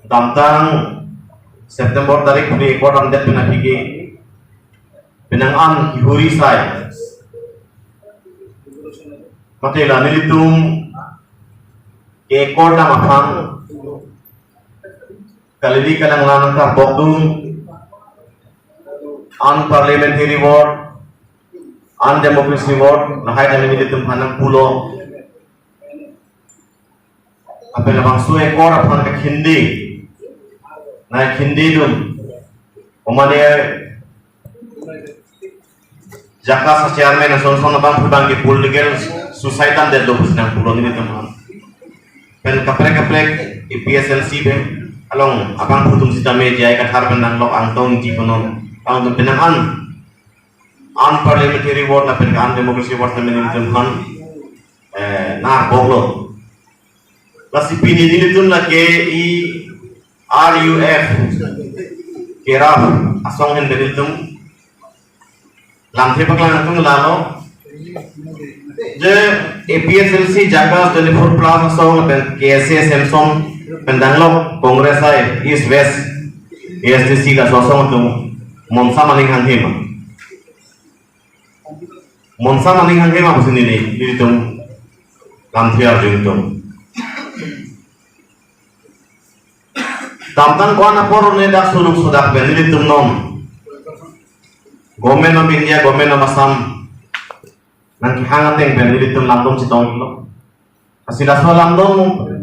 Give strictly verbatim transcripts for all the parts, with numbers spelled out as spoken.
Damtang September tarik phli ekor damdet pen aphi ke penang an kihuri sai. Mate la nelitum ke ekor dam aphan kalili kalanglang nangkarbok dun, unparliamentary word, undemocracy word, lahai kami nelitum aphan nangpulo. Lapen labangso ekor aphan kakhindi, nangkhindi dun. Komane JACAS chairman ason son abang pudang ke political suicide damdetlo pusi nangpulo nelitum aphan. Pen kaprek kaprek APHLC pen along abangphu atum sitame J I Kathar pen nanglok, Angtong Ingti pen non, along pen an unparliamentary word lapen undemocracy word tame nelitum aphan, eh, nangkarboklo. Lasi pini nelitum lake i R U F kerap asong hen nelitum lamthe paklang atum lalo. Je APHLC JACAS twenty-four plus asong pen KSA Samson pen danglok Congress ai East West ASDC laso asong atum monsam aning hanghe ma. Monsam aning hanghe ma pusi neli, nelitum lamthe arju atum. Damtang ko-an apor ne dak suluk sodak pen nelitum non Government of India, Government of Assam nangkehang ateng pen nelitum lamdom chetonglo. Lasi laso lamdom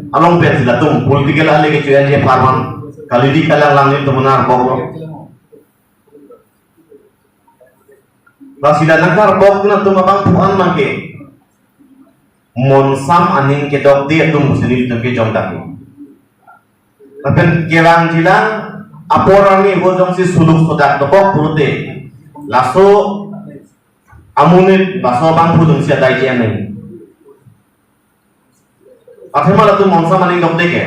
along pen si latum political ale kecho-enji apharman kalili kalanglang nelitum nangkarboklo. Lasi la nangkarbok dun atum abangphu an abang ke monsam aning kedokde atum pusi nelitum kejongdaklo. Lapen kerang jilang apor arni ho jongsi suluk sodak dokok pulote laso amonit laso abangphu atum si adai ji aning. Athema latum monsam aning dokde ke.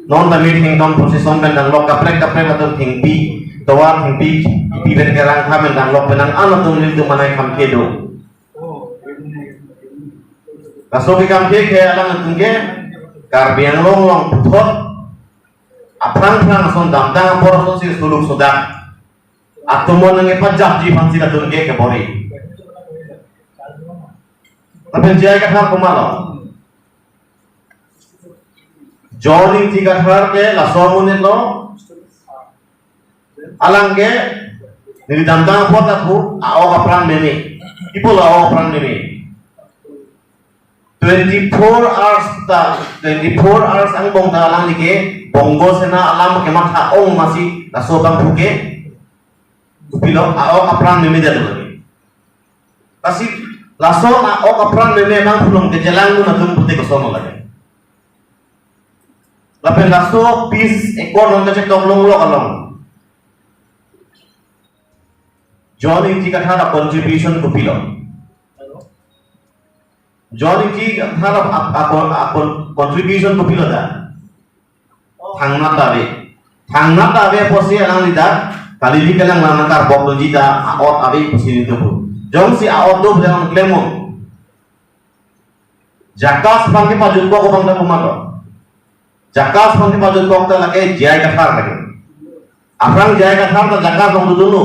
Non tame thengdon procession pen danglok, kaprek kaprek latum thengpi, tovar thengpi, ipi pen kerang tha pen danglok, penang an latum nelitum manai khamkhe do. Laso kekhamkhe ke alanglitum ke Karbi Anglong along puthot aphrang phrang ason damtang apor asonsi suluk sodak atum nangkepajapji aphansi latum ke kebor-i. Lapen J I Kathar komatlo? John Ingti Kathar ke laso amonitlo. Alang ke neli damtang apot ako a-ok apran meme. Ipo la a-ok apran meme? Twenty-four hours ta, twenty-four hours angbong ta alangli ke Bongo Sena alam kematha ong masi laso abangphu ke kopilo, a-ok apran meme det lagi. Lasi lason a-ok apran meme abangphu along kechelang dun atum pute kosonlo lake? Lapen laso peace accord along kachetok longlok along John Ingti Kathar a-contribution kopilo? John Ingti Kathar a, a, a, a contribution kopilo ta? Thangnat ave. Thangnat ave pusi alangli dak kalili kalanglang nangkarbok dunji ta a-ot ave pusi nelitum pu. Jongsi a-ot do pu ta nangklemnon. JACAS aphan kepajutkok abang ta komatlo? JACAS aphan kepajutkok ta lake J I Kathar lake. Aphrang J I Kathar ta JACAS along dodunlo.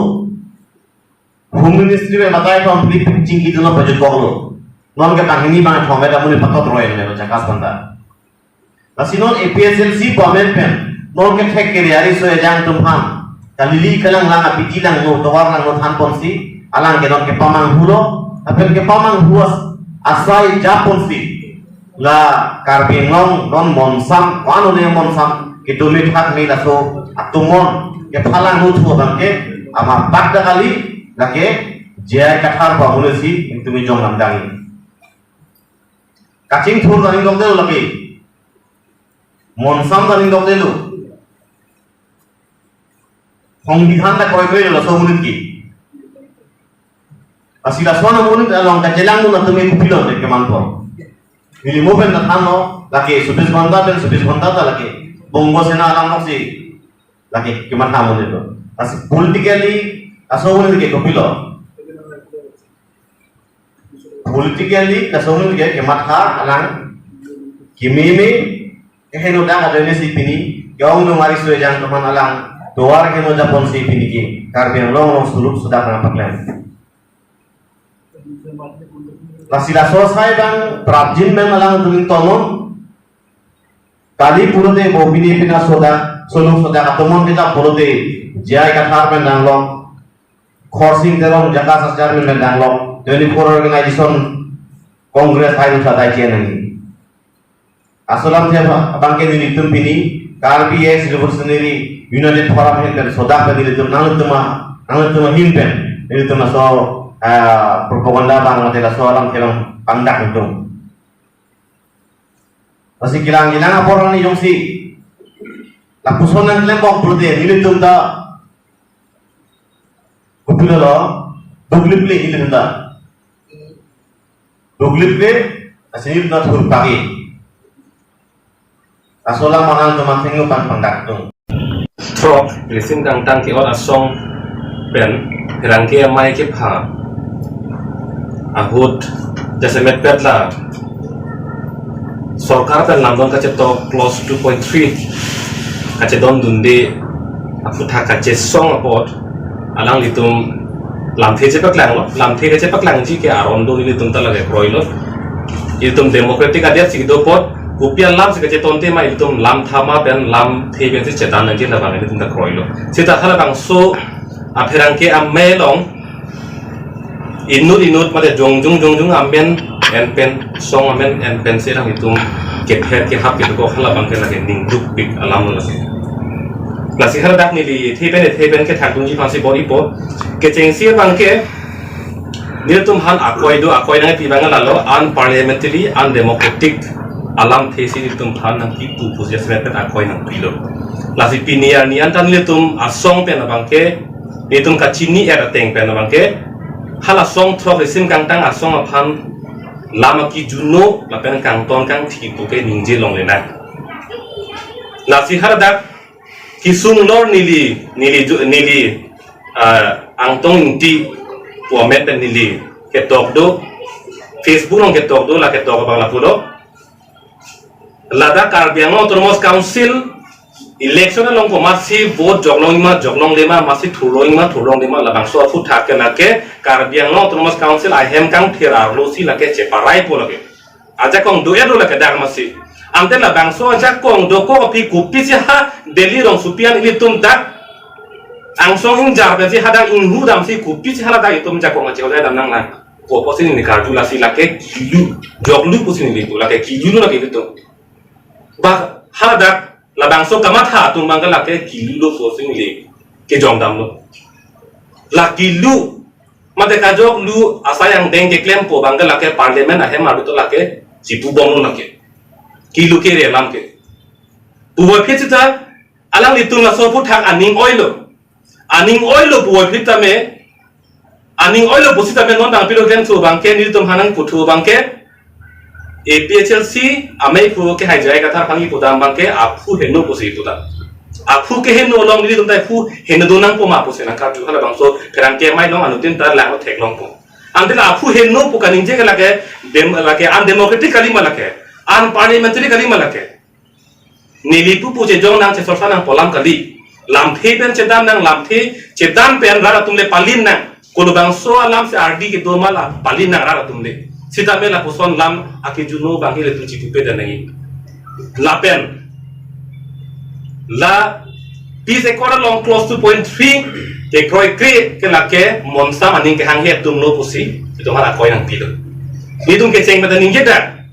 Home Ministry pen batai thom phli chingki dunlo, pajutkoklo. Non ke banghini bangkethom ta amonit patot roi-an melo JACAS aphan ta. Lasi non APHLC pu amen pen non kethek kere ari so ejang atum aphan kalili kalanglang, apiji langno, tovar langno thanponsi alang ke non kepamanghulo. Lapen kepamanghu as-, asai japonsi la Karbi Anglong non monsam, ko-an one monsam kedome thakme laso atum mon kepalangno thu abang ke ama bak ta kali, lake J I Kathar pu amonit si nelitum jong lamdang. Kachingthur ta aning dokdetlo lake. Monsam ta aning dokdetlo. Songbidhan ta kroikreilo laso amonit ke. Lasi lason amonit along kachelang dun atum ke kopilo te kemanpo? Neli mo pen ta thanlo, lake chobis ghonta pen chobis ghonta ta lake Bongo Sena alam amoksi lake kematha amonit lo. Lasi politically laso amonit ke kopilo? Politically laso amonit ke kematha alang kememe, keheno dak ajoine si pini Yong nung ari sue jang teman alang, tovar keno japonsi piniki Karbi Anglong along suluk sudak nangpaklem. Lasi laso asai abang prapjin abang alangtum ingtonnon. Kali pulote bo pini pina sodak, suluk sodak atomon kita pulote J I Kathar pen danglok, Khorsing Teron Jakasas Chairman pen danglok, twenty-four Organization Congress hai usa dai chen nangji. Laso alamthe abang ke nelitum pini Karbi Ex Revolutionary United Forum ahin pen sodak pen nelitum nanglitum a, nanglitum ahin pen nelitum laso, ah, propaganda abang mate laso alamthe abang pangdak nelitum. Lasi kelang kelang apor ni jongsi lapuson nangklembom pulote nelitum ta kopilo lo, duklip le nelitum ta. Duklip le, lasi nelitum ta thur pagi. Laso alam manang teman thengno pang pangdak tung. Throk, Rising Kangtang ke-ot asong pen, pherangke amei kepha ahut jasemet pet la sorkar pen lamdon kachetok clause two point three kachedondunde aphuthak kachesong apot alanglitum lamthe chepaklanglo, lamthe kachepaklangji ke aron do, nelitum ta lake kroilo. Ilitum democratic adet si do apot, kopi alam si kachetonte ma ilitum lam thama pen lamthe pen si chetan nangji labang ilitum ta kroilo. Seta halabangso apherangke amei along inut inut mate jongjung jongjung amen en pen, song amen en pen si alanglitum kepher kehap kedokok halabang ke lake ningdukpik alam lo lake. Lasi haladak neli the pen the pen kethakdunji aphansi bor-ipo. Kechengsi abang ke nelitum aphan akoi do, akoi nangpi abang lalo unparliamentary, undemocratic alamthe si nelitum aphan nangkipu pusi jasemet pet akoi nangpilo. Lasi pini arni an ta nelitum asong pen abang ke, nelitum kachini er ateng pen abang ke, hala asong Throk Rising Kangtang asong aphan lam akijuno lapen kangton kangthi pu ke ningje longle nang. Lasi haladak kesung lor neli, neli ju-, neli, ah, Angtong Ingti pu amen pen neli ketok do, Facebook along ketok do, la ketok abang lapu do. Ladak Karbi Anglong Autonomous Council election along komatsi vote joklongji ma joklongle ma, masi thurlongji ma thurlongle ma, labangso aphuthak ke lake Karbi Anglong Autonomous Council ahem kangthir arlo si lake cheparaipo lake. Ajakong do-et do lake dak masi. Ante labangso ajakong dokok aphi kopisi ha Delhi rongsopi an ilitum dak angsong ingjar pensi hadak inghu damsi kopisi haladak itum jakong ajakong dam nang nang. Kopo si neli karju, lasi lake kilu, joklu pusi neli pu, lake kilu lo lake ilitum. Ba haladak labangso kamatha atum abang ke lake kilu lo pusi neli kejong damlo. La kilu mate kajoklu asai angdeng keklempo abang ke lake parliament ahem arlo to lake chipubomlo lake. Kilu kere alam ke. Puvoiphit seta alanglitum laso aphuthak aning oilo. Aning oilo puvoiphit tame, aning oilo pusitame non tangpilo ken thu abang ke, nelitum aphan nangputhu abang ke, A P H L C amei aphu ke hai J I Kathar aphan kipu dam abang ke aphu heno pusi pu dam. Aphu keheno along nelitum ta aphu heno do nangpo ma pusi nangkarju, halabangso pherangke amei along anuttin ta lang theklongpo. Ante la aphu heno pu kaningje ke lake dem-, lake undemocratic kali ma lake, unparliamentary kali ma lake. Neli pupu chejong nang, chesorsa nang pu alam kali. Lamthe pen chedam nang, lamthe chedam pen rat atum le palin nang. Kolobangso alam si ardi kedo ma la palin nang rat atum le. Sitame lapuson lam akijuno abang ke ilitum chipupe dan nangji. Lapen la Peace Accord along clause two point three kekroikre ke lake monsam aning kehanghe atum lo pusi itum aphan akoi nangpilo. Itum kecheng pada ningje dak.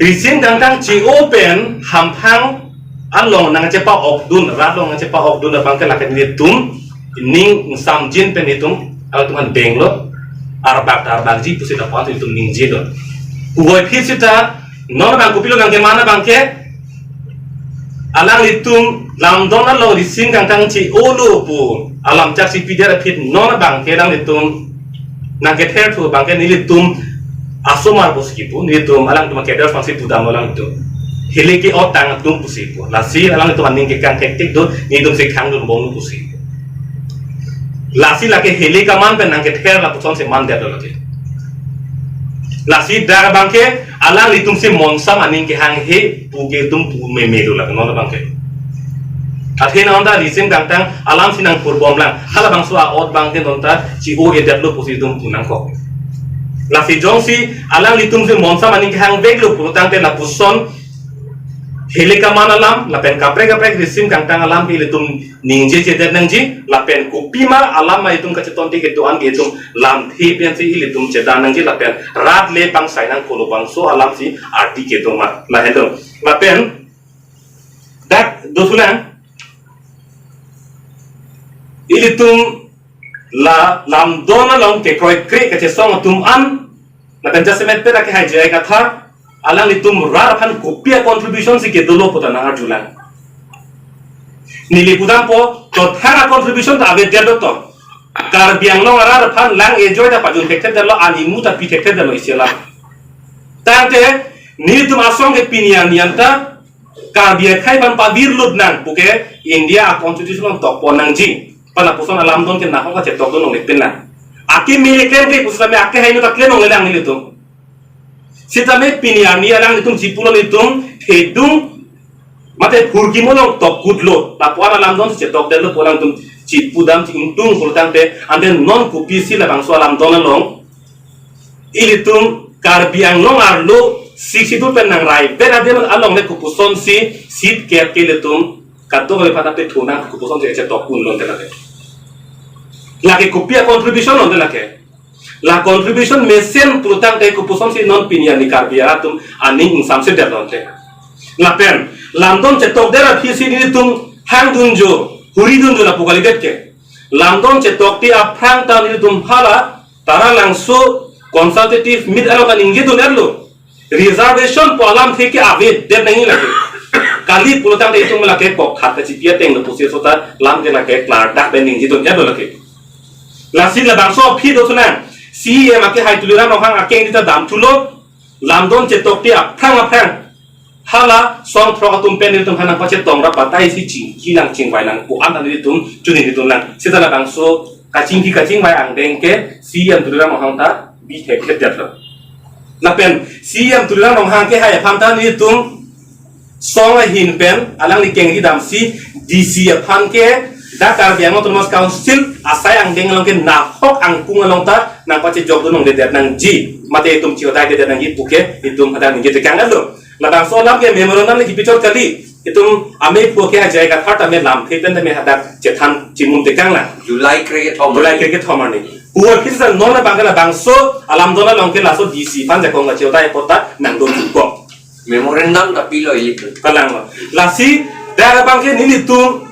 Rising Kangtang che-o pen hamphang along nangchepa-okdun, rat along nangchepa-okdun abang ke lake nelitum ning ingsamjin pen itum, alangtum aphan benglo, arbak ta arbakji pusi lapu-an itum ningjelo. Puvoiphit seta non abang kopilo abang ke, mana abang ke, alanglitum lamdon along Rising Kangtang che-olo pu alam chak si pider aphi non abang ke alanglitum nangkether thu abang ke nelitum asomar pusi kipu, nelitum alangtum kedar aphansi pudam alanglitum. Hile ke-ot tang atum pusi pu. Lasi alanglitum aning kekang hektik do, nelitum si khangdunbomlo pusi. Lasi lake hile kaman pen nangkether lapuson si mandetlo lake. Lasi dak abangke alanglitum si monsam aning kehanghe pu ke itum pu meme lo la non abangke. Athe non ta risim kangtang alam si nangpur bom lang. Halabangso a-ot abangke non ta chi-o-edetlo pusi itum pu nangkok. Lasi jongsi alanglitum si monsam aning kehangveklo pulotangte lapuson hele kaman alam lapen kaprek kaprek risim kangtang alam ke ilitum ningjejedet nangji, lapen kopima alam ma itum kachetonte kedo-an ke itum lamthe pensi ilitum chedam nangji, lapen rat le pangsai nangkoklo bangso alam si ardi kedo ma. Lahenlo. Lapen dak dothulang ilitum la lamdon along kekroikre kachesong atum an, lapen jasemet pen akehai J I Kathar, alanglitum rat aphan kopi a-contribution si kedolo puta nangarjulang. Neli pudampo, to thang a-contribution ta avedetlo to. Karbi Anglong arat aphan lang ejoy ta pajun thekthedetlo, animu ta pi thekthedetlo isi alam. Tangte, nelitum asong ke pini arni anta, Karbi akhei aphan pavirlut nang puke India a-constitution along tokpon nangji. Pu lapuson alamdon ke nahok kachetokdun longle pen nang. Akimi le klemkle pusitame akehai inut ta klem longlelang nelitum. Sitame pini arni alanglitum chipulo nelitum thedung mate phurkimo along tokutlo. Lapu-an alamdon chetokdetlo pu alangtum chipudam chi ingtung pulotangte ante non kopisi labangso alamdon along ilitum Karbi Anglong arlo Sixth Schedule pen nangraivet adim along le kopuson si seat kep ke ilitum kadokave aphan ta pethu nang kopuson si chetok un lonte lake. Lake kopi a-contribution lonte lake. La contribution mesen pulotangte kopuson si non pini arni Karbi arat atum aning ingsamsedet lonte. Lapen lamdon chetokdet aphi si nelitum hangdunjo, huridunjo lapu kalidet ke. Lamdon chetokte aphrang ta nelitum hala Taralangso consultative meet along ta ningjedun-etlo. Reservation pu alamthe ke avedet nangji lake. Kali pulotangte itum lake kok khat kachipi atenglo pusi sota lam ke lake klardak pen ningjedun-etlo lake. Lasi labangso aphi dothulang. C E M akehai Tuliram Ronghang akeng ta damthulo. Lamdon chetokte aphrang aphrang hala song throk atum pen nelitum aphan nangpachetong ra batai si chingki nang chingvai nang pu an ta nelitum choningridun lang. Seta labangso kachingki kachingvai angdeng ke C E M Tuliram Ronghang ta bi thekthedetlo. Lapen C E M Tuliram Ronghang akehai aphan ta nelitum song ahin pen alangli kengri damsi D C aphan ke dak Karbi Anglong Autonomous Council asai angdeng along ke nahok angkung along ta nangpachejokdun longledet nangji. Mate itum chihodaidedet nangji puke itum hadak ningjetekang-etlo. Labangso alam ke memorandum le kipichot kali. Itum amei pu ke ajai ka thar tame lamthe pen tame hadak chethan chimum tekang lang. July kre kethom. July kre kethom arni. Puar kisa non abang ke labangso alamdon along ke laso D C aphan jakong kachihodai apot ta nangdon jukong. Memorandum ta pilo ili. Kalanglo. Lasi dak abang ke nelitum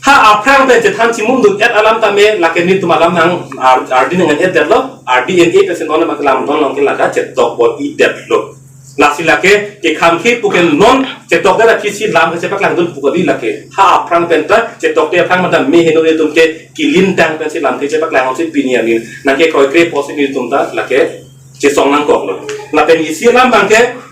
ha aphrang pen chethan chimumdun-et alam tame lake nelitum alam nang ar-, ardi nang-etdetlo, ardi en-e pensi non abang ke lamdon along ke lake chetok bor-idetlo. Lasi lake kekhamkhe puke non chetokdet aphi si lam kachepaklangdun pu kali lake. Ha aphrang pen ta chetokte aphrang mata me heno itum ke kilintang pensi lamthe chepaklangsi pini arni nangkekroikre pusi nelitum ta lake chesong nangkoklo. Lapen isi alam abang ke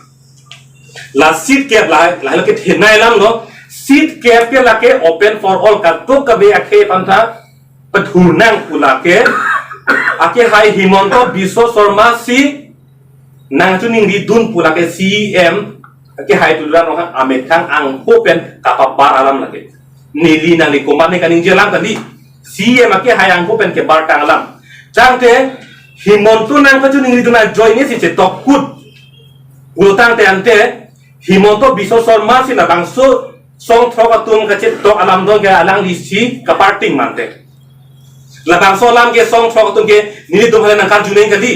la seat kep la, la lake thenei alamlo. Seat kep ke lake open for all, kadokave akhei aphan ta pathurnang pu lake akehai Himanta Biswa Sarma si nangchoningridun pu lake C E M akehai Tuliram Ronghang amethang angho pen kapabar alam lake. Neli nangli komatne kaningje alam kali. C E M akehai angho pen kebartang alam. Tangte Himanta nangkachoningridun ajoine si chetok kut. Pulotangte ante Himanta Biswa Sarma si labangso song throk atum kachetok alamdon ke alangli si kaparting mante. Labangso alam ke song throk atum ke nelitum hala nangkarju nangji kali.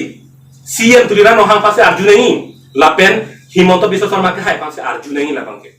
C E M Tuliram Ronghang aphansi arju nangji. Lapen Himanta Biswa Sarma akehai aphansi arju nangji labang ke.